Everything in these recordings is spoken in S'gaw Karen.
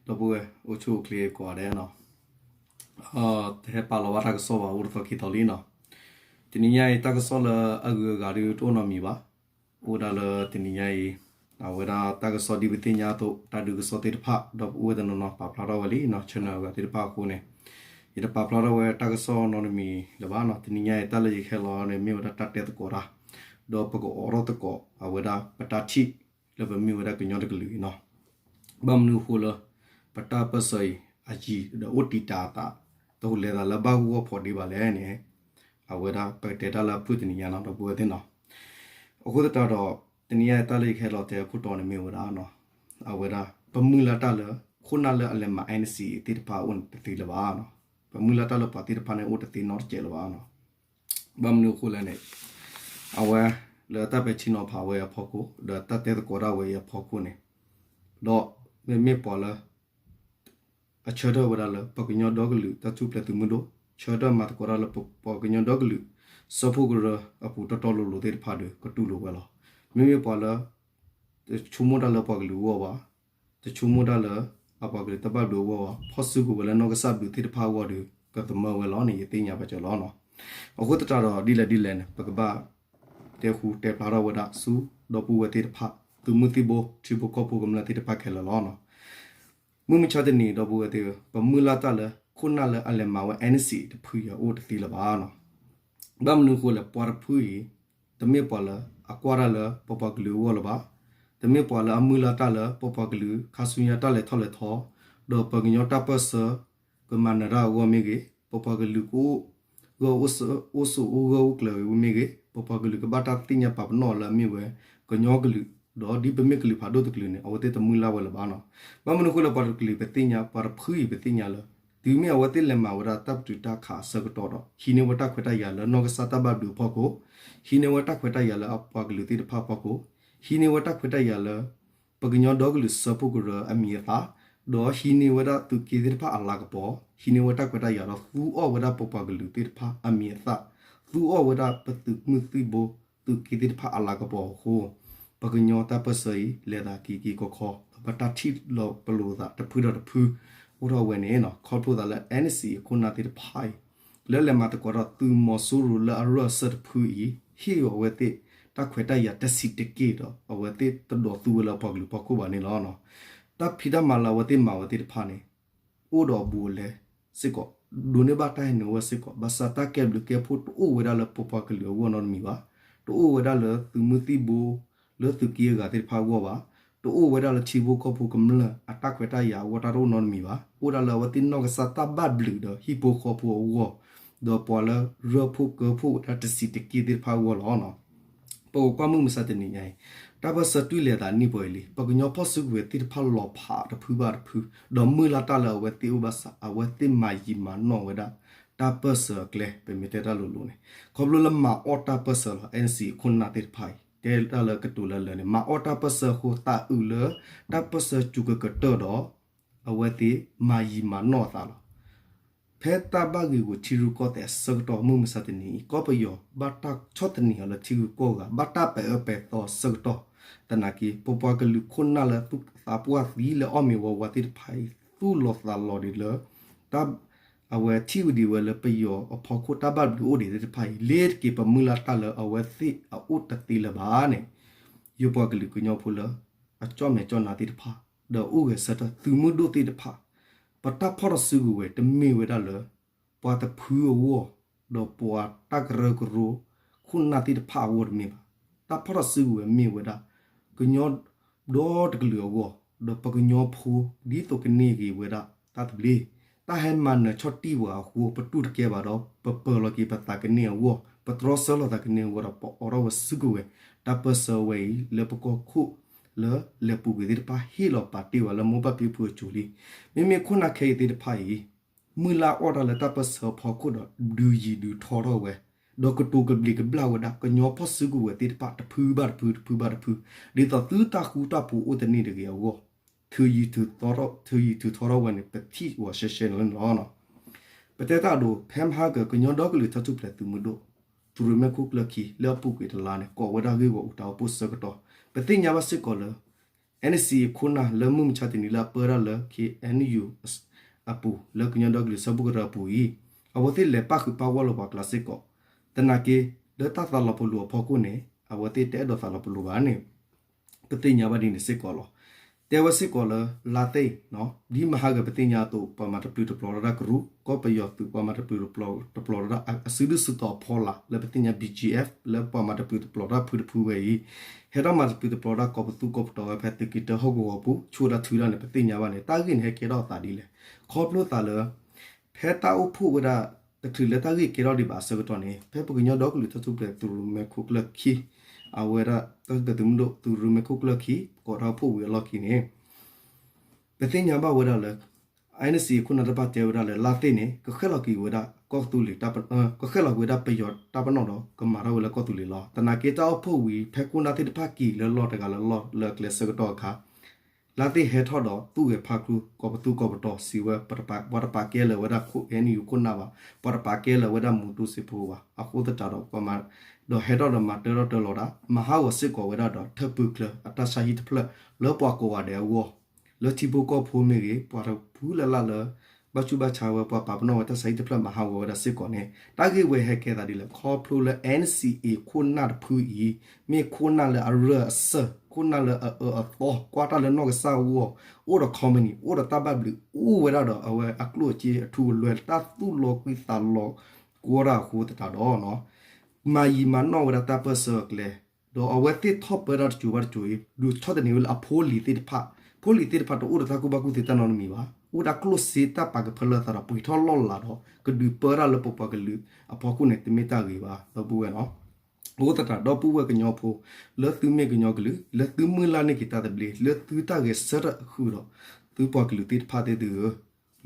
ဒီပုၢ်ဝဲၢ် အိၣ်ဆူၣ်အိၣ်ချ့ကိးဂၤဒဲးနီၤ, တဟဲပာ်လီၤဘၣ်တၢ်ကစီၣ်ဘၣ် အိၣ်တသီခံသီလံနီၤ. တနံၤညါအံၤ တၢ်ကစီၣ်လၢအဂုၤအဂၤဒုးတအိၣ်နီတမံၤဘၣ်. အိၣ်ဝဲဒၣ်လၢတနံၤညါအံၤ အဝဲဒၣ်တၢ်ကစီၣ်ဒ်ပသ့ၣ်ညါအသိး တၢ်ဒုးကစီၣ်သ့ၣ်တဖၣ် ဒီပုၢ်ဝဲၢ်တနီၤနီၤ ပာ်ဖျါထီၣ်ဝဲလံနီၤ channel အဂၤသ့ၣ်တဖၣ်အဃိန့ၣ် ယတပာ်ဖျါထီၣ်ဝဲတၢ်ကစီၣ်နီတမံၤလၢၤဘၣ်နီၤ. တနံၤညါအံၤ တၢ်လၢယကဟဲလီၤန့ၣ် မ့ၢ်ဝဲဒၣ်တၢ်တဲသကိးတၢ် ဒီးပကအိးထီၣ်သကိး အဝဲဒၣ်ပတၢ်ထံၣ်လၢပမ့ၢ်ဝဲဒၣ်ကညီတကလုာ်အံၤနီၤ. ဘၣ်မနုၤအဃိလၢ ပတၢ်ပၢၢ်ဆၢအံၤ အယံၤဒီးအိၣ်တံာ်တာ်အသး တဟူးလဲၤသးလၢဘၣ်ဂီၢ်ဖီးဒ့ဘၣ်လဲၣ်န့ၣ် အဝဲဒၣ်ပကတဲတၢ်လၢအဖုၣ်တနံၤညါနီၤ ဒီပုၢ်ဝဲၢ်သ့ၣ်နီၤ. အဃိသတးဒီး တနံၤညါအံၤ တၢ်လၢယကဟဲလီၤတဲအခိၣ်တီန့ၣ်မ့ၢ်ဝဲဒၣ် အဝဲဒၣ် ပမုၢ်လၢ်တၢ်လၢ ခိၣ်နၢ်လၢအလဲၤမၤ NCA သ့ၣ်တဖၣ်အိၣ်န့ၣ်တသ့လၢၤဘၣ်နီၤ. ပမုၢ်လၢ်တၢ်လၢပှၤသ့ၣ်တဖၣ်န့ၣ်အိၣ်တသ့နီတစဲးလၢၤဘၣ်နီၤ. ဘၣ်မနုၤအဃိလဲၣ်န့ၣ် အဝဲ လၢတၢ်ပဲာ်ထံနီၤဖးဝဲအဖီခိၣ် ဒီးတၢ်တဲသကိးတၢ်ဝဲအံၤအဖီခိၣ်န့ၣ် ဒီးမ့မ့ၢ်ပှၤလၢ အဆၢထၢၣ်ဝဲဒၣ်လၢ ပှၤကညီဒီကလုာ်တၢ်ထူၣ်ဖျဲးသုးမုၢ်ဒိၣ် ဆၢထၢၣ်မၤသကိးတၢ်လၢပှၤကညီဒီကလုာ် စၢဖှိၣ်ကရၢအပူၤတီတီလိၤလိၤသ့ၣ်တဖၣ်ဒီး ကတူၢ်လိာ်ဝဲလီၤ. မ့မ့ၢ်ပှၤလၢ တဆိကမိၣ်တၢ်လၢပှၤကလုာ်အဂီၢ်ဘၣ်, တဆိကမိၣ်တၢ်လၢ အပှၤကလုာ်တၢ်ဘၣ်ဘျုးအဂီၢ်ဘၣ်, ဖီၣ်စုကဝဲၤလၢနီၢ်ကစၢ်ဘျုးသ့ၣ်တဖၣ်အဂီၢ်ဒီး ကသမၢဝဲလီၤန့ၣ် ယသ့ၣ်ညါဘၣ်စၢၤလီၤနီၤ. အဃိသတးဒီးဒ်လဲၣ်ဒ်လဲၣ်န့ၣ် ပကဘၣ် တဲဃူတဲဖျါထီၣ်ဝဲဒၣ်ဆူ ဒီပုၢ်ဝဲၢ်သ့ၣ်တဖၣ် သုးမုၢ်သံၣ်ဘိ ထံဖိကီၢ်ဖိကမျၢၢ်သ့ၣ်တဖၣ်ခဲလၢာ်လီၤနီၤ. မုၢ်မဆါတနံၤ ဒီပုၢ်ဝဲၢ်သ့ၣ်ဧၢ ပမုၢ်လၢ်တၢ်လၢ ခိၣ်နၢ်လၢအလဲၤမၤဝဲ NCA တဖုအံၤအိၣ်တသ့လၢၤဘၣ်နီၤ. ဘၣ်မနုၤအဃိလဲၣ် ပှၤတဖုအံၤ တမ့ၢ်ပှၤလၢအကွၢ်တၢ်လၢပပှၤကလုာ်အဂီၢ်လၢၤဘၣ်, တမ့ၢ်ပှၤလၢအမုၢ်လၢ်တၢ်လၢပပှၤကလုာ် ခါဆူညါတၢ်လဲၤထီၣ်လဲၤထီ ဒီးပှၤကညီတၢ်ပၢၢ်ဆၢ ကမၤနၢၤတၢ်အဂီၢ်မ့ၢ်ဂ့ၤ, ပပှၤကလုာ်ကအိၣ်ဂၢၢ်အိၣ်စ့ၢ် အိၣ်ဂၢၢ်အိၣ်ကျၢၤဂ့ၤဝဲမ့ၢ်ဂ့ၤ, ပပှၤကလုာ်ကဘၣ်တၢ်သ့ၣ်ညါပာ်ပနီၣ်လၢအမ့ၢ်ဝဲ ကညီကလုာ်, ဒီးဒ်ပမ့ၢ်ကလုာ်ဖးဒိၣ်တကလုာ်န့ၣ် အဝဲသ့ၣ်တမုၢ်လၢ်ဝဲလၢၤဘၣ်နီၤ. ဘၣ်မနုၤအဃိလၢပှၤတကလုာ်ပသ့ၣ်ညါ ပှၤတဖုအံၤပသ့ၣ်ညါလၢ တုၤမ့ၢ်အဝဲသ့ၣ်လဲၤမၤဝဲဒၣ်တၢ်ပတုာ်တၢ်ခးအဆၢကတီၢ်ဒီး ဟံးန့ၢ်ဝဲတၢ်ခွဲးတၢ်ယာ်လၢနီၢ်ကစၢ်တၢ်ဘၣ်ဘျုးအဖီခိၣ်, ဟံးန့ၢ်ဝဲတၢ်ခွဲးတၢ်ယာ်လၢအပှၤကလုာ်သ့ၣ်တဖၣ်အဖီခိၣ်, ဟံးန့ၢ်ဝဲတၢ်ခွဲးတၢ်ယာ်လၢ ပကညီဒီကလုာ်စၢဖှိၣ်ကရၢအမံၤအသၣ်, ဒီးဟံးန့ၢ်ဝဲဒၣ်သုးက့သ့ၣ်တဖၣ်အလၤကပီၤ, ဟံးန့ၢ်ဝဲတၢ်ခွဲးတၢ်ယာ်ဒီးသူအီၣ်ဝဲဒၣ်ပပှၤကလုာ်သ့ၣ်တဖၣ်အမံၤအသၣ်, သူအီၣ်ဝဲဒၣ်ပသုးမုၢ်သံၣ်ဘိ သုးက့သ့ၣ်တဖၣ်အလၤကပီၤအဃိ, ပှၤကညီတၢ်ပၢၢ်ဆၢအံၤ လဲၤသးက့ၤက့ၤခီခီ ဒီးဘၣ်တၢ်ထံၣ်လီၤပလိာ်သးတဖုဒီးတဖု အိၣ်ထီၣ်ဝဲန့ၣ် ခီဖျိသးလၢ NCA အခိၣ်နၢ်သ့ၣ်တဖၣ်အံၤ လၢလဲၤမၤသကိးဒီးသုးမီၤစိရိၤလၢအရၢၢ်အစၢၢ်တဖုအံၤ ဟ့ၣ်အီၤဝဲသ့ၣ် တၢ်ခွဲးတၢ်ယာ်တဆံးတက့ၢ်ဒီး အဝဲသ့ၣ်တဒိးသူဝဲလၢအပှၤကလုာ်ဖီခိၣ်ဘၣ်န့ၣ်လီၤ. တၢ်ဖံးတၢ်မၤလၢအဝဲသ့ၣ်မၤဝဲသ့ၣ်တဖၣ်န့ၣ် အိၣ်ဒီးအဘူးအလဲစ့ၢ်ကီး, ဒိးန့ၢ်ဘၣ်တၢ်ဟဲနုာ်ဝဲစ့ၢ်ကီး, ဘၣ်ဆၣ်တၢ်ကဲဘျုးကဲဖှိၣ်တအိၣ်ဝဲဒၣ်လၢပပှၤကလုာ်အဂီၢ်နီတမံၤဘၣ်, တအိၣ်ဝဲဒၣ်လၢသုးမုၢ်သံၣ်ဘိ လၢသုးက့အဂၤသ့ၣ်တဖၣ်အဂီၢ်ဘၣ်, တအိၣ်ဝဲဒၣ်လၢထံဖိကီၢ်ဖိကမျၢၢ်အတၢ်ခွဲးတၢ်ယာ်အဂီၢ်တၢ်တအိၣ်နီတမံၤဘၣ်, အိၣ်ဒၣ်လၢအဝဲသ့ၣ်နီၢ်ကစၢ်တၢ်ဘၣ်ဘျုးဒီးဟံၣ်ဖိဃီဖိအဂီၢ်, ဒီးပှၤလၢရၢၢ်ဖိကၢဖိဝဲဒၣ်တဆံးတက့ၢ်သ့ၣ်တဖၣ်အဂီၢ်လီၤ. ပကကွၢ်မုၢ်မဆါတနံၤညါအံၤ တၢ်ပၢၢ်ဆၢတွံၢ်လဲၤသးနံၣ်ပှဲၤအံၤလံ, ပှၤကညီဖီၣ်စုကဝဲၤသ့ၣ်တဖၣ်လီၤဖးတဖုဘၣ်တဖု, ဒီးမုၢ်လၢ်တၢ်လၢအဝဲသ့ၣ်အိၣ်ဘၣ်ဆၣ် အဝဲသ့ၣ်မၤယံာ်မၤနီၢ်ဝဲဒၣ် တၢ်ပၢၢ်ဆၢအကျဲ ပမ့ၢ်တဲတၢ်လိၤလိၤန့ၣ် ခီဖျိလၢမၤအီၣ်တၢ်ပၢၢ်ဆၢလီၤ. NCA အခိၣ်နၢ်သ့ၣ်တဖၣ်အံၤ တဲတၢ်လၢကတိၤလၢလၢာ်န့ၣ် မၤအီၣ်တၢ်ပၢၢ်ဆၢအဃိ သးအုးလၢ တၢ်ပၢၢ်ဆၢစူၤကကတၢၢ်ဒီး အဝဲသ့ၣ်မၤယံာ်မၤနီၢ်အသးလီၤ. ဖဲတၢ်ဘၣ်ဂ့ၢ်ဂီၤထံရူၢ်ကီၢ်သဲးအဆၢကတီၢ်မုၢ်မဆါတနံၤအံၤ ကီၢ်ပယီၤဘၣ်တၢ်ဆီၣ်သနံးအီၤလၢထံဂုၤကီၢ်ဂၤ ဘၣ်တၢ်ပဲာ်အၢပဲာ်သီအဆၢကတီၢ်, သနာ်က့ ပပှၤကလုာ်ခိၣ်နၢ်လၢသူၣ်သးပှၢ်သံလၢအီၣ်မ့ၤဝီဝါသ့ၣ်တဖၣ်အံၤ သူၣ်လီၤသးလီၤဒံးလၢ တၢ် အဝဲထံၣ်ဝံၤဒံးဝဲလၢပယီၤအဖီခိၣ်တၢ်ဘၣ်ဘျုးအိၣ်ဒံးသ့ၣ်တဖၣ်အံၤ လ့ၤတက့ၤပမုၢ်လၢ်တၢ်လၢအဝဲသ့ၣ်အအိၣ်တသ့လၢၤဘၣ်န့ၣ် ယပှၤကလုာ်ကညီဖိလၢ အကၠီၣ်မဲာ်ကၠီၣ်နါသ့ၣ်တဖၣ် ဒီးအိၣ်ဂဲၤဆၢထၢၣ်သုးမုၢ်ဒိၣ်သ့ၣ်တဖၣ် ပတၢ်ဖီၣ်ထီၣ်စုကဝဲၤတမ့ၢ်ဝဲဒၣ်လၢ ပှၤတဖုအဂီၢ် ဒီးပှၤတၢ်ကရၢကရိ ခိၣ်နၢ်သ့ၣ်တဖၣ်အဂီၢ်တမ့ၢ်ဘၣ်. တၢ်ဖီၣ်ထီၣ်စုကဝဲၤမ့ၢ်ဝဲဒၣ် ကညီဒီတကလုာ်အဂီၢ် ဒီးပှၤကညီဖိ ဒ်သိးကန့ၢ်ဂ့ၤဝဲဒၣ်တၢ်သဘျ့, တၢ်ဟဲမၤနၢၤဆီၣ်တံၢ်ပှၤအဃိ ပတူၢ်တကဲဘၣ်ဒီး ပပၢၤလီၤက့ၤပသးကန့ၢ်အဂီၢ်, ပတြီဆၢလီၤသးကန့ၢ်အဂီၢ်ဒီး ပအိးထီၣ်ဝဲစုကဝဲၤ တၢ်ပၢၢ်ဆၢဝဲအံၤ လၢပကီၢ်ခိၣ်လၢလဲၤပူၤကွံာ်သ့ၣ်တဖၣ် ဟ့ၣ်လီၤပာ်တ့ၢ်ဝဲလၢမိၢ်ပၢ်ဖံဖုအစိၤလံ. မ့မ့ၢ်ခိၣ်နၢ်ခဲအံၤသ့ၣ်တဖၣ်အံၤ မုၢ်လၢ်အီၣ်တၢ်လၢတၢ်ပၢၢ်ဆၢအဖီခိၣ်ဒီး ဒုးယံာ်ဒုးထီထီၣ်ဝဲ, ဒီးကတိၤကဘျံးကဘျၣ်ဝဲဒၣ် ကညီဖီၣ်စုကဝဲၤသ့ၣ်တဖၣ် တဖုဘၣ်တဖု တဖုဘၣ်တဖု, ဒ်သိးသုတၢ်ဃူတၢ်ဖိးအိၣ်တန့ၢ်တဂ့ၤအဂီၢ်, ထုးယံာ်ထုးထီထီၣ်ဝဲန့ၣ် ပထံၣ်ဝဲရှဲရှဲန့ၣ်လီၤ. ပတဲတၢ်အဒိ ဖဲမဟါက ကညီဒီကလုာ်တၢ်ထူၣ်ဖျဲးသုးမုၢ်ဒိၣ် သုးရ့မဲာ်ခိၣ်ကျၢၢ်ခံ လၢအပူၤကွံာ်တလါန့ၣ် ကိးဝဲဒၣ်ဂ့ၢ်ဂီၢ်အူးတၢ်အိၣ်ဖှိၣ်ဆၢကတီၢ် ပသ့ၣ်ညါဘၣ်စ့ၢ်ကီးလၢ NCA ခိၣ်နၢ်လၢမုၢ်မဆါတနံၤလၢအပၢတၢ်လၢ KNU အပူၤ လၢကညီဒီကလုာ်စၢဖှိၣ်ကရၢအပူၤအံၤ, အဝဲသ့ၣ်လဲၤပၣ်ဃုာ်ပၣ်ဂီၢ်လၢပှၤကျါစ့ၢ်ကီး, သနာ်က့ လၢတၢ်သးလီၤပလိာ်အဖီခိၣ်န့ၣ် အဝဲသ့ၣ်တအဲၣ်ဒိးသးလီၤပလိာ်ဘၣ်န့ၣ် ပသ့ၣ်ညါဘၣ်ဒ်န့ၣ်စ့ၢ်ကီးလီၤ. တဲဝဲစ့ၢ်ကီးလၢ လါသ့ၣ်အံၤ ဒ်မဟါဂၤပသ့ၣ်ညါအသိး ပှၤမၤတပျုာ်တပျီၤတၢ်ကရူၢ် ကီၢ်ပယီၤသုး ပှၤမၤတပျုာ်တပျီၤတၢ်အစုဒုၣ်စုတီၤအဖီလာ် လၢပသ့ၣ်ညါ BGF လၢပှၤမၤတပျုာ်တပျီၤတၢ်ဖုတဖုဝဲအံၤ, ဟဲထီၣ်မၤတပျုာ်တပျီၤတၢ်ကီၢ်ပသူကီၢ်ပတီၤဝဲဖဲသုးက့တၢဟီၣ်ကဝီၤပူၤ ဆူဝဲဒၣ်ထုးဒၣ်န့ၣ် ပသ့ၣ်ညါဘၣ်န့ၣ် တၢ်ဂ့ၢ်န့ၣ်ဟဲကဲထီၣ်အသးဒ်လဲၣ်. ခီဖျိသးလၢ ဖဲတၢ်အိၣ်ဖှိၣ်ဝဲဒၣ် တချုးလၢတၢ်ဂ့ၢ်ကဲထီၣ်ဒံးဘၣ်အဆၢကတီၢ်န့ၣ် ဖဲပကညီဒီကလုာ်တၢ်ထူၣ်ဖျဲးသုးရူမဲခိၣ်ကျၢၢ်ခံ အဝဲဒၣ်တၢ်ထူၣ်ဖျဲးသုးမုၢ်ဒိၣ် သုးရူမဲခိၣ်ကျၢၢ်ခံ ကိးထီၣ်အိၣ်ဖှိၣ်ဝံၤအလီၢ်ခံန့ၣ် ပသ့ၣ်ညါဘၣ်ဝဲဒၣ်လၢ NCA ခိၣ်နၢ်တဖၣ်တဲဝဲဒၣ်လၢ လါသ့ၣ်န့ၣ် ကဃဲၣ်လီၤက့ၤဝဲဒၣ်ကီၢ်သူလ့ၤ ကဃဲၣ်လီၤက့ၤဝဲဒၣ်ပယီၤတၢ်ပနီၣ်ဒီး ကမၤထီၣ်ဝဲလၢကီၢ်သူလ့ၤလီၤ. သနာ်က့တၢ်အိၣ်ဖှိၣ်ဝံၤ ဖဲခိၣ်နၢ်သ့ၣ်တဖၣ်က့ၤလၢလီၢ်တဂၤလၢလီၢ်လၢအကျဲဆၢကတီၢ်အခါ လါသ့ၣ်ဟဲထီၣ်ဒီးသူၣ်ဂဲၤဖးကျူ ကီၢ်ပသူကီၢ်ပတီၤစံးဝဲ ပှၤတပာ်ကဲလၢၤဝဲဒၣ် KNU ခိၣ်နၢ်ဘၣ်, ပှၤတပာ်ကဲလၢၤဝဲဒၣ်မူတူစ့ဖိဘၣ်. အဃိသတးဒီး ဒီးဟဲထီၣ်ဒီးမၤတၢထီၣ်တၢလီၤတၢ် မၤဟးဂီၤစ့ၢ်ကီးဝဲဒၣ်ဒီး ထၢၣ်ပၢၢ်ချၢအတၢ်ဆါဟံၣ်တဖျၢၣ် လၢပှၤကိးဂၤဒဲးအဂီၢ် လၢထံဖိကီၢ်ဖိမ့ၢ်ဂ့ၤ ပှၤတဖုလၢ်လၢ်လၢ ဘၣ်ဆူးဘၣ်ဆါဝဲ ပှၤပာ်ပနီၣ်ဝဲတၢ်ဆါဟံၣ်တဖျၢၣ် မၤဟးဂီၤဝဲဒၣ်စ့ၢ်ကီးန့ၣ် တၢ်ဂ့ၢ်ဝဲဟဲကဲသးဒ်လဲၣ်. ခီဖျိလၢ NCA ခိၣ်နၢ်တဖုအံၤ မ့ၢ်ခိၣ်နၢ်လၢအရၢၢ်အစၢၢ် ခိၣ်နၢ်လၢအအၢအသီ ကွၢ်တၢ်လၢနီၢ်ကစၢ်အဂီၢ် အိၣ်ဒီး company အိၣ်ဒီးတၢ်ဘၣ်ဘျုး အိၣ်ဝဲဒၣ်ဒီးအဝဲအကျိၣ်အစ့အထူအလွဲၢ် တၢ်သူၣ်လီၤကွံာ်သးလီၤကွံာ်တၢ်အဃိသတးဒီး မၤယံာ်မၤနီၣ်ဝဲဒၣ်တၢ်ပၢၢ်ဆၢအကျဲ ဒီးအဝဲသ့ၣ်ထီၣ်ပၢတၢ်တစိၤဘၣ်တစိၤအံၤ ဒုးဆီၣ်သနံးဝဲလၢအဖိလံၤသ့ၣ်တဖၣ်, ဖိလံၤသ့ၣ်တဖၣ်တအိၣ်ဒီးတၢ်ကူၣ်ဘၣ်ကူၣ်သ့တၢ်နီတမံၤဘၣ်, အိၣ်ဒၣ်ကျိၣ်စ့တၢ်ပာ်ကဖၢလၢအသးဒီး ပှ့ၤထီၣ်လီၢ်လၤဒီး ကဒုးပၢတၢ်လၢပပှၤကလုာ်အဖီခိၣ်န့ၣ် တမ့ၢ်တၢ်ဂ့ၤဘၣ် ဒီပုၢ်ဝဲၢ်နီၤ. အဃိသတးဒီပုၢ်ဝဲၢ်ကညီဖိ လၢသုမ့ၢ်ကညီကလုာ် လၢသုမုၢ်လၢ်န့ၢ်က့ၤတၢ်သဘျ့ လၢသုတၢ်ဂဲၤဆၢထၢၣ်ဃုာ်ဒီး သုပှၤကလုာ်သ့ၣ်တဖၣ်သ့ၣ်သုဧၢ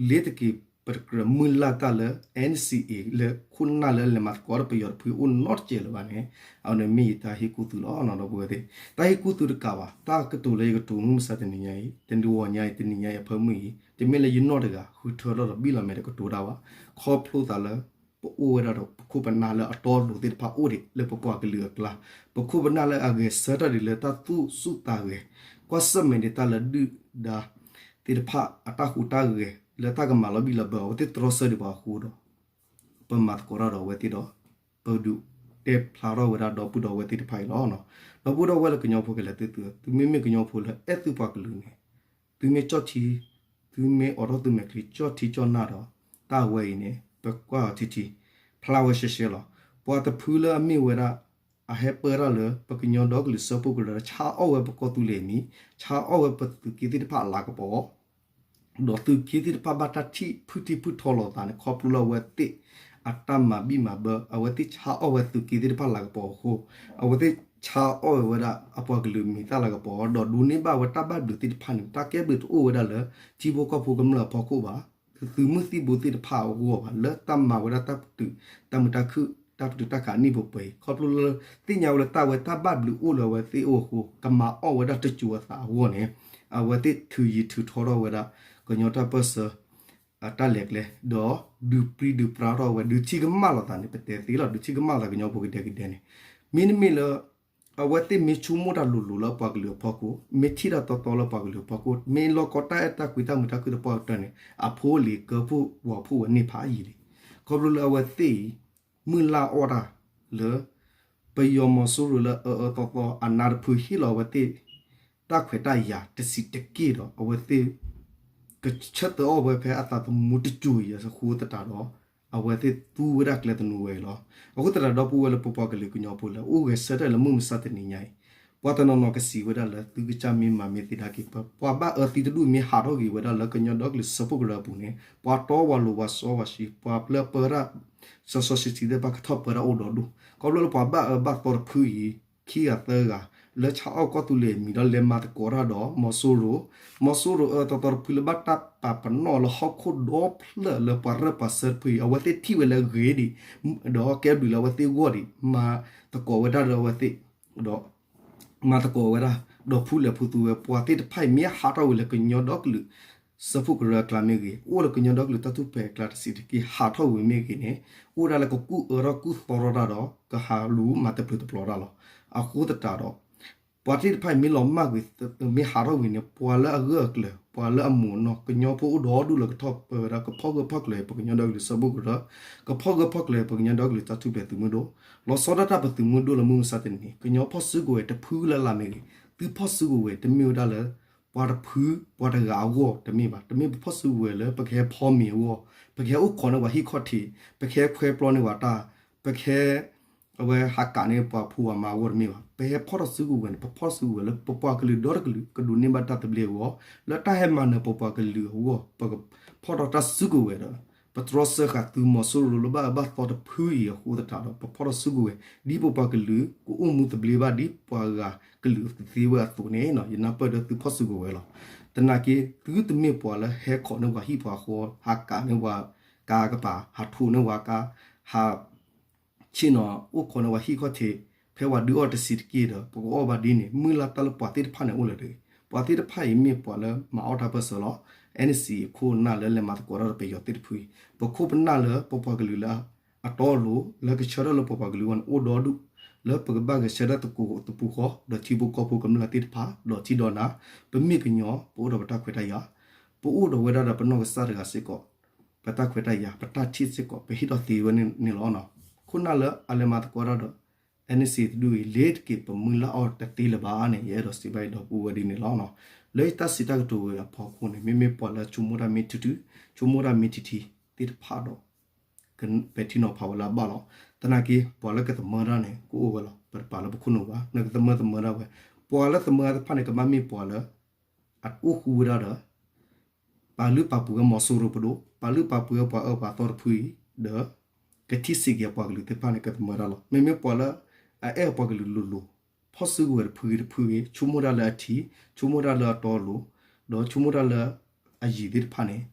လ့ၤတက့ၤ ပတကြၢးမုၢ်လၢ်တၢ်လၢ NCA လၢခိၣ်နၢ်လၢလဲၤမၤသကိးဒီးပယီၤတဖုအိၣ်နီတစဲးလၢၤဘၣ်န့ၣ် အဝဲန့ၣ်မ့ၢ်ယတၢ်ဟ့ၣ်ကူၣ်သုလီၤ ဒီပုၢ်ဝဲၢ်သ့ၣ်. တၢ်ဟ့ၣ်ကူၣ်သုတကးဘၣ် တၢ်ကတိၤလၢယကတိၤမုၢ်မဆါတနံၤညါအံၤ တနံၤဝီညါအံၤ တနံၤညါအံၤအဖၢမုၢ်အံၤ တမ့ၢ်လၢယနီၢ်တဂၤဃုထၢထီၣ်ဒီးဘံၣ်လီၤမဲာ်ဒီးကတိၤတၢ်ဘၣ်. ခီဖျိသးလၢ ပအိၣ်ဝဲဒၣ်ဒီးပခိၣ်ပနၢ်လၢအတီအလိၤသ့ၣ်တဖၣ်အိၣ်ဒံးလၢပပှၤကလုာ်အကျါ, ပခိၣ်ပနၢ်လၢအဂဲၤဆၢထၢၣ်ဒံးလၢတၢ်သူၣ်ဆူၣ်သးဂဲၤ, ကွၢ်ဆၢၣ်မဲာ်ဒံးတၢ်လၢဒုၣ်ဒါသ့ၣ်တဖၣ်အတၢ်ဟူးတၢ်ဂဲၤ လၢတၢ်ကမၤလီၤဘံၣ်လီၤဘၢအဝဲသ့ၣ်တြီဆၢဒံးပှၤအဃိဒီး ပမၤသကိးတၢ်ဒီးအဝဲသ့ၣ်ဒီး ပဒုးတဲဖျါထီၣ်ဝဲဒၣ်ဒီပုၢ်ဒီဝဲၢ်သ့ၣ်တဖၣ်အံၤလီၤ. ဒီပုၢ်ဒီဝဲၢ်လၢကညီဖိခဲလၢာ်သ့ၣ်သုဧၢ, သုမ့မ့ၢ်ကညီဖိလၢအဲၣ်သုပှၤကလုာ်န့ၣ် သုမ့ၢ်ကၠီၣ်ထံ, သုမ့ၢ်အိးထီၣ်သုမဲာ်ချံကၠီၣ်ထံကၠီၣ်နၢ်ဒီး တၢ်ဝဲအံၤန့ၣ် ပကွၢ်အီၤထံထံ, ဖျါဝဲရှဲရှဲလီၤ. ပှၤတဖုလၢအမ့ၢ်ဝဲဒၣ် အဟဲပၢတၢ်လၢပကညီဒီကလုာ်စၢဖှိၣ်ကရၢ ဆါအီၣ်ဝဲပကီၢ်သူလ့ၤအမံၤ, ဆါအီၣ်ဝဲပသုးက့သ့ၣ်တဖၣ်အလၤကပီၤ ဒီးသုးက့သ့ၣ်တဖၣ်ဘၣ်တၢ်ထံၣ်ဖုၣ်ထံၣ်ဖုၣ်ထီလိာ်သးန့ၣ် ခီဖျိလၢအဝဲသ့ၣ်အတၢ်မၤဘံၣ်မၤဘၢ အဝဲသ့ၣ်ဆါအီၣ်ဝဲသုးက့သ့ၣ်တဖၣ်လၤကပီၤအဃိ, အဝဲသ့ၣ်ဆါအီၣ်ဝဲဒၣ်အပှၤကလုာ်မံၤတၢ်လၤကပီၤ ဒီးဒိးန့ၢ်ဘၣ်ဝဲတၢ်ဘၣ်ဘျုးသ့ၣ်တဖၣ်န့ၣ် တၢ်ကဲဘျုးတအိၣ်ဝဲဒၣ်လၢ ထံဖိကီၢ်ဖိကမျၢၢ်အဖီခိၣ်ဘၣ်. သုးမုၢ်သံၣ်ဘိသ့ၣ်တဖၣ်အဂီၢ်ဘၣ် လၢတၢ်မၤဝဲဒၣ်တၢ်ပတုာ် တၢ်မုာ်တၢ်ခုၣ် တၢ်ပတုာ်တၢ်ခးအနံၣ်ပှဲၤပှဲၤအံၤ ခီဖျိလၢ သ့ၣ်ညါဝဲလၢတၢ်ဝဲတၢ်ဘၣ်ဘျုးအိၣ်လၢအဝဲသ့ၣ်အအိၣ်အဃိ ကမၤအီၣ်ဝဲဒၣ်တစိၤအသးအဂီၢ်န့ၣ် အဝဲသ့ၣ်ထုးယံၤထုးထီထီၣ်ဝဲဒၣ် ကညီတၢ်ပၢၢ်ဆၢ အတၢ်လဲၤကျဲ ဒီးဒုးပြံဒုးပြါထီၣ်ဝဲ ဒုးထံၣ်ကမၣ်လိာ်သးန့ၣ် ပတဲသ့လီၤ ဒုးထံၣ်ကမၣ်လိာ်သးကညီဖိကဒဲကဒဲန့ၣ် မ့တမ့ၢ်လၢ အဝဲသ့ၣ်မ့ၢ်ဆိကမိၣ်တၢ်လိၤလိၤလၢအပှၤကလုာ်အဖီခိၣ် မ့ၢ်ထံၣ်တၢ်တီတီလၢပှၤကလုာ်အဖီခိၣ် မ့ၢ်လီၢ်ကီတၢ်အဲၣ်တၢ်ကွံတၢ်မုာ်တၢ်ခုၣ်သပှၢ်ကတၢၢ်န့ၣ် အဖိအလံၤကၢဖှိၣ်ဝီၤဖှိၣ်ဝဲန့ၢ်ဖးယံာ်လံ. ခီဖျိလၢအဝဲသ့ၣ်အံၤ မုၢ်လၢ်အီၣ်တၢ်လၢ ပယီၤမီၤစိရိၤလၢအအၢအၢသီသီ အနါတဖုဟ့ၣ်လီၤအဝဲသ့ၣ် တၢ်ခွဲးတၢ်ယာ်တဆံးတက့ၢ်ဒီး အဝဲသ့ၣ် ကဆၢထၢၣ်အီၣ်ဝဲဖဲအသးသမူတစိၤအံၤအဃိသတးဒီး အဝဲသ့ၣ်သူဝဲဒၣ်ကျဲသနူဝဲအံၤလီၤ. အဃိသတးဒီး ဒီပုၢ်ဝဲၢ်လၢပပှၤကလုာ်ကညီဖိလၢ အိၣ်ဂဲၤဆၢထၢၣ်လၢမုၢ်မဆါတနံၤညါအံၤ ပှၤတနီၤနီၤကစံးဝဲဒၣ်လၢ သုကစၢ်မ့ၢ်မၤမ့ၢ်သ့ဒၣ်က့ၤ ပပှၤဘၣ်အၢသံတဒူၣ်မ့ၢ်ဟးထီၣ်ဂ့ၤဝဲဒၣ်လၢကညီဒီကလုာ်စၢဖှိၣ်ကရၢအပူၤန့ၣ် ပှၤတီပှၤလိၤပှၤစီပှၤဆှံ ပှၤလၢပၢတၢ် စီစီဆှံဆှံသ့ၣ်တဖၣ်ကထီၣ်ပၢတၢ်အိၣ်ဒီဒူၣ် ခီဖျိလၢပှၤဘၣ်အၢဘၣ်သီတဖုအံၤ ခံဂၤသၢဂၤ လၢဆါအီၣ်ကီၢ်သူလ့ၤမံၤဒီးလဲၤမၤသကိးတၢ်ဒီး မီၤစိရိၤ, မီၤစိရိၤအၢသီသီတဖုလၢဘၣ်တၢ်ပာ်ပနီၣ်လၢဟီၣ်ခိၣ်ဒီဖျၢၣ်လၢပှၤရၢၢ်ပှၤစၢတဖုအံၤ အဝဲသ့ၣ်ထံၣ်ဝဲလၢအဂ့ၤဒံး ဒီးကဲဘျုးလၢအဝဲသ့ၣ်အဂီၢ်ဒံး မၤသကိးဝဲဒၣ်ဒီးအဝဲသ့ၣ် ဒီး မၤသကိးဝဲဒၣ် ဒီးဖူလဲၤဖူသူဝဲ ပှၤသ့ၣ်တဖၣ်အံၤ မ့ၢ်ဟးထီၣ်ဝံၤလၢကညီဒီကလုာ် စၢဖှိၣ်ကရၢအကျါမ့ၢ်ဂ့ၤ, အိၣ်လၢကညီဒီကလုာ်တၢ်ထူၣ်ဖျဲးအကျါတဆံးတက့ၢ် ဟးထီၣ်ဝံၤမ့ၢ်ဂ့ၤန့ၣ်, အိၣ်ဒၣ်လၢကကူၣ်အၢထီၣ်ကူၣ်သီထီၣ်တၢ်ဒီး ကဟးလူၤမၤတပျုာ်တပျီၤတၢ်လီၤ. အဃိသတးဒီး ပှၤသ့ၣ်တဖၣ်အံၤမ့ၢ်လီၤမၢ်ကွံာ် မ့ၢ်ဟးထီၣ်ကွံာ်န့ၣ် ပှၤလၢအဂၢၢ်အကျၢၤ ပှၤလၢအမိၢ်အနီၢ် ကညီဖိအိၣ်ဒီဒူၣ်လၢကထီၣ်ပၢဝဲဒၣ် ကဖီၣ်ဂၢၢ်ဖီၣ်ကျၢၤ ပကညီဒီကလုာ်စၢဖှိၣ်ကရၢ, ကဖီၣ်ဂၢၢ်ဖီၣ်ကျၢၤ ပကညီဒီကလုာ်တၢ်ထူၣ်ဖျဲးသုးမုၢ်ဒိၣ်, လီၤဆီဒၣ်တၢ်ပသုးမုၢ်ဒိၣ်လၢမုၢ်မဆါတနံၤ ကညီဖီၣ်စုကဝဲၤတဖုလၢ်လၢ်မ့ၢ်ဂ့ၤ, သုဖီၣ်စုကဝဲၤတမ့ၢ်ဝဲဒၣ်လၢ ပှၤတဖု ပှၤတဂၤအဂီၢ်တမ့ၢ်ဘၣ်. တမ့ၢ်ပဖီၣ်စုကဝဲၤလၢ ပကဟဲဖီမ့ၤအဂီၢ်, ပကဟဲအိၣ်ခိးန့ၢ်ပှၤဟံၣ်ခီၣ်ထံး, ပကဟဲခွဲပျီန့ၢ်ပှၤတၢ်, ပကဟဲ အဝဲဟးကးန့ၢ်ပှၤဖိပှၤမါအဂီၢ်တမ့ၢ်ဘၣ်. ပဟဲဖီၣ်ထီၣ်စုကဝဲၤန့ၣ် ပဖီၣ်စုကဝဲၤလၢပပှၤကလုာ်ဒီတကလုာ် ကဒိးန့ၢ်ဘၣ်တၢ်သဘျ့အဂီၢ်, လၢတၢ်ဟဲမၤနၢၤပပှၤကလုာ်အဂီၢ် ပကဖီၣ်ထီၣ်တၢ်စုကဝဲၤဒီး ပတြီဆၢဃာ်သုးမီၤစိရိၤလၢဘၣ်အၢဘၣ်သီတဖုအံၤအဃိသတးဒီး ပဖီၣ်ထီၣ်စုကဝဲၤ ဒ်ပပှၤကလုာ်ကအိၣ်မူသဘျ့ဘၣ် ဒ်ပှၤဂၤကလုာ်သ့ဝဲအသိးန့ၣ် ယနၢ်ပၢၢ်ဒီးသုဖီၣ်စုကဝဲၤလီၤ. သနာ်က့ သုတမ့ၢ်ပှၤလၢဟဲခိးန့ၢ်ပှၤဟံၣ်ပှၤဃီ ဟးကးန့ၢ်ပှၤကါကပၤ ဟးထိးန့ၢ်ပှၤကါ ဟး ဆ့ၣ်နီၤအိၣ်ခိးန့ၢ်ပှၤဟံၣ်ခီၣ်ထံး ဖဲပှၤဒုးအီၣ်တဆံးတက့ၢ်ဒီး ပကအီၣ်ဘၣ်ဒ်န့ၣ် မုၢ်လၢ်တၢ်လၢပှၤသ့ၣ်တဖၣ်န့ၣ်အိၣ်လၢၤတဂ့ၤ. ပှၤသ့ၣ်တဖၣ်အံၤမ့ၢ်ပှၤလၢမၤအီၣ်တၢ်ပၢၢ်ဆၢလီၤ. အ NCA အခိၣ်အနၢ်လၢလဲၤမၤသကိးတၢ်ဒီးပယီၤသ့ၣ်တဖုအံၤ ပခိၣ်ပနၢ်လၢပပှၤကလုာ်လၢအတီအလိၤ လၢကဆၢထၢၣ်လၢပပှၤကလုာ်အဂီၢ်န့ၣ် အိၣ်ဒီဒူၣ် လၢပကဘၣ်ဂဲၤဆၢထၢၣ်သကိးသပူၤဃီ ဒီးထံဖိကီၢ်ဖိကမျၢၢ်သ့ၣ်တဖၣ် ဒီးထံဒီးနၢ်, ပမ့ၢ်ကညီ ပအိၣ်ဒီးပတၢ်ခွဲးတၢ်ယာ်, ပအိၣ်ဒီးဝဲဒၣ်ဒီးပနီၢ်ကစၢ်တဂၤစ့ၢ်ကီး ပတၢ်ခွဲးတၢ်ယာ် ပတၢ်ထံၣ်စ့ၢ်ကီး ပဟ့ၣ်ထီၣ်သ့ဝဲန့ၣ်လီၤ. ခိၣ်နၢ်လၢအလဲၤမၤသကိးတၢ်ဒီး NCA တဒူၣ်အံၤ လ့ၤတက့ၤ ပမုၢ်လၢ်အီၤတသ့လၢၤဘၣ်န့ၣ် ယအဲၣ်ဒိးစံးဘၣ်အံၤဒီပုၢ်ဝဲၢ်ဒ်န့ၣ်လီၤ. လၢယတၢ်စံးတၢ်ကတိၤဝဲအဖီခိၣ်န့ၣ် မ့မ့ၢ်ပှၤလၢဆိကမိၣ်တၢ်မ့ၢ်ထုထု ဆိကမိၣ်တၢ်မ့ၢ်ထံထံသ့ၣ်တဖၣ်ဒီး ပဲာ်ထံနီၤဖးဝဲလၢအဘၣ်လီၤ. သနာ်က့ ပှၤလၢကသမၢတၢ်န့ၣ် ကအိၣ်ဝဲလီၤ. ပတပာ်လၢပခိၣ်နူာ်ဘၣ် နကသမၢသမၢတၢ်ဝဲ, ပှၤလၢသမၢတၢ်သ့ၣ်တဖၣ်န့ၣ် ကဘၣ်မ့ၢ်ပှၤလၢ အအိၣ်ဃူဝဲဒၣ်ဒီး ပာ်လုၢ်ပာ်ပှ့ၤဝဲမီၤစိရိၤပဒိၣ်, ပာ်လုၢ်ပာ်ပှ့ၤဝဲပှၤအၢပှၤသီတဖုအံၤ, ဒီး ကထံၣ်စ့ၢ်ကီးပှၤကလုာ်သ့ၣ်တဖၣ်န့ၣ် ကသမၢတၢ်လီၤ. မ့မ့ၢ်ပှၤလၢ အအဲၣ်ပှၤကလုာ်လိၤလိၤ, ဖီၣ်စုကဝဲၤတဖုဂ့ၤတဖုဂ့ၤ ဆိကမိၣ်တၢ်လၢအထံ, ဆိကမိၣ်တၢ်လၢအတီအလိၤ, ဒီးဆိကမိၣ်တၢ်လၢအယံၤသ့ၣ်တဖၣ်န့ၣ်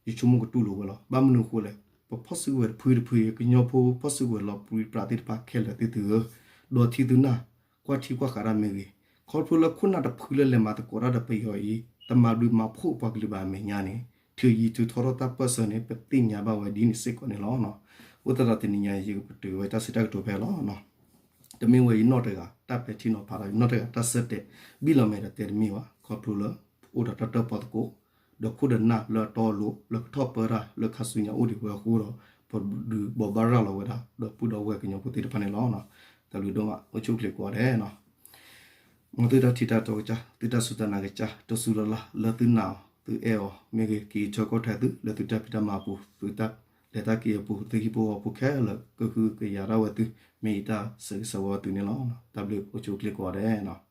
ယဆိကမိၣ်ကတူၢ်လိာ်ဝဲလီၤ. ဘၣ်မနုၤအဃိလဲၣ်, ပဖီၣ်စုကဝဲၤတဖုတဖုအံၤ ကညီဖိဖီၣ်စုကဝဲၤလီၤပြံပြးသ့ၣ်တဖၣ်ခဲလၢာ်သ့ၣ်သုဧၢ, ဒီးထံသုနၢ် ကွၢ်ထံကွၢ်ဃာ်တၢ်မ့ၢ်ဂ့ၤ, ခီဖျိလၢခိၣ်နၢ်တဖုလၢလဲၤမၤသကိးတၢ်ဒီးပယီၤအံၤ တမၤဘျုးမၤဖှိၣ်ပှၤကလုာ်ဘၣ်အမဲာ်ညါန့ၣ် ထုးယံၤထုးထီထီၣ်တၢ်ပၢၢ်ဆၢန့ၣ် ပသ့ၣ်ညါဘၣ်ဝဲဒ်န့ၣ်စ့ၢ်ကီးန့ၣ်လီၤ. အဃိသတးဒီးတနံၤညါအံၤ ယကပတုာ်ဝဲတၢ်စံးတၢ်ကတိၤဖဲလီၤ. တမ့ၢ်ဝဲယနီၢ်တဂၤ တၢ်ပဲာ်ထံနီၤဖးဒီး ယနီၢ်တဂၤတၢ်ဆၢတဲာ် ဘံၣ်လီၤမဲာ်ဒီးတဲတမ့ၢ်ဘၣ်. ခီဖျိလၢ ပအိၣ်ဒီးတၢ်တၢၣ်ပီၣ်သကိး ဒီးခိၣ်ဒီးနၢ်လၢအတီအလိၤ လၢကထီၣ်ပၢတၢ်လၢခါဆူညါအိၣ်ဒံးဝဲအဃိဒီး ပဒုးဘိးဘၣ်ရၤလီၤဝဲဒၣ် ဒီပုၢ်ဒီဝဲၢ်ကညီဖိသ့ၣ်တဖၣ်န့ၣ်လီၤ. တၢ်ဘျုးဒိၣ်မး အိၣ်ဆူၣ်အိၣ်ချ့ကိးဂၤဒဲးနီၤ. မ်သုတၢ်ထံၣ်တၢ်တီကစၢ် သုတၢ်စူၢ်တၢ်နာ်ကစၢ် တစူၢ်လၢ်လၢ် လၢသုနာ်အီၤ သုအဲၣ်အီၤမ့ၢ်ဂ့ၤ က့ၤဆၢကတီၢ်ထဲသု လၢသုတၢ်ဖံးတၢ်မၤအပူၤ သုတၢ်လဲၤတၢ်က့ၤအပူၤ သုဟံၣ်ဖိဃီဖိခဲလၢာ် ကဟုကယာ်ဒၣ်ဝဲသု မ့ၢ်ယတၢ်ဆၢဂ့ၤဆၢဝါသုန့ၣ်လီၤ. တၢ်ဘျုးအိၣ်ဆူၣ်အိၣ်ချ့ကိးဂၤဒဲးနီၤ.